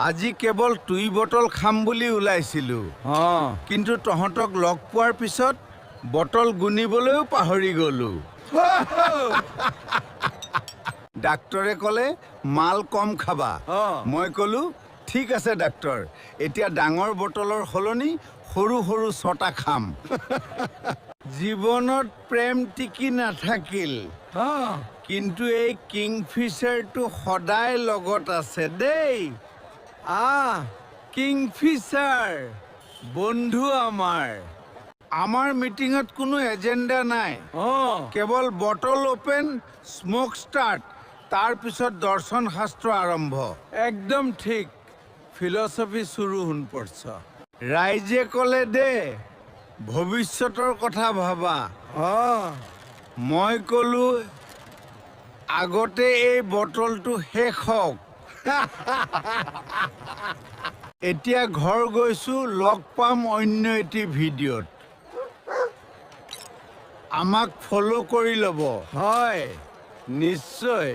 আজি কেৱল 2 বটল খাম বুলি ওলাইছিলোঁ, কিন্তু তহঁতক লগ পোৱাৰ পিছত বটল গুণিবলৈও পাহৰি গ'লো। ডাক্তৰে ক'লে মাল কম খাবা। মই ক'লো, ঠিক আছে ডাক্তৰ, এতিয়া ডাঙৰ বটলৰ সলনি সৰু সৰু 6টা খাম। জীৱনত প্ৰেম টিকি নাথাকিল, কিন্তু এই কিংফিচাৰটো সদায় লগত আছে দেই। আহ, কিংফিচাৰ বন্ধু আমাৰ। আমাৰ মিটিঙত কোনো এজেণ্ডা নাই, কেৱল বটল অ'পেন, স্মোক ষ্টাৰ্ট, তাৰপিছত দৰ্শন শাস্ত্ৰ আৰম্ভ। একদম ঠিক, ফিলচফি চুৰু हुनुपर्छ। ৰাইজে ক'লে দে, ভৱিষ্যতৰ কথা ভাবা। মই ক'লো, আগতে এই বটলটো শেষ হওক। এতিয়া ঘৰ গৈছো, লগ পাম অন্য এটি ভিডিঅ'ত। আমাক ফ'ল' কৰি ল'ব। হয়, নিশ্চয়।